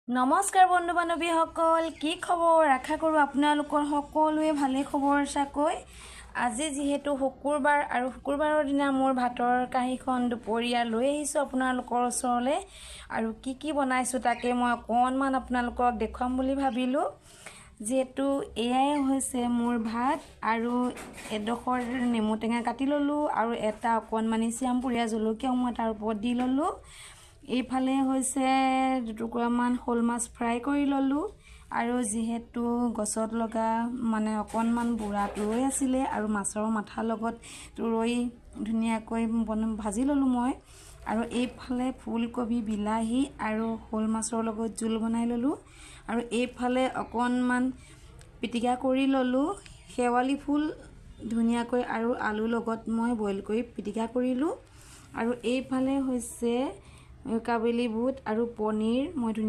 নমস্কাৰ বন্ধু বান্ধৱীসকল, কি খবৰ? আশা কৰোঁ আপোনালোকৰ সকলোৱে ভালেই খবৰ চাকৈ। আজি যিহেতু শুকুৰবাৰ আৰু শুকুৰবাৰৰ দিনা মোৰ ভাতৰ কাঁহীখন দুপৰীয়া লৈ আহিছোঁ আপোনালোকৰ ওচৰলৈ আৰু কি কি বনাইছোঁ তাকে মই অকণমান আপোনালোকক দেখুৱাম বুলি ভাবিলোঁ। যিহেতু এয়াই হৈছে মোৰ ভাত আৰু এডোখৰ নেমু টেঙা কাটি ল'লোঁ আৰু এটা অকণমানি শ্যামপুৰীয়া জলকীয়াও মই তাৰ ওপৰত দি ল'লোঁ। এইফালে হৈছে দুটুকুৰামান শ'ল মাছ ফ্ৰাই কৰি ল'লোঁ আৰু যিহেতু গছত লগা মানে অকণমান বুঢ়া তুৰৈ আছিলে আৰু মাছৰ মাথাৰ লগত তুৰৈ ধুনীয়াকৈ ভাজি ল'লোঁ মই। আৰু এইফালে ফুলকবি, বিলাহী আৰু শ'ল মাছৰ লগত জোল বনাই ল'লোঁ আৰু এইফালে অকণমান পিটিকা কৰি ল'লোঁ, শেৱালি ফুল ধুনীয়াকৈ আৰু আলুৰ লগত মই বইল কৰি পিটিকা কৰিলোঁ। আৰু এইফালে হৈছে কাবুলী বুট আৰু পনীৰ মই ধুনীয়া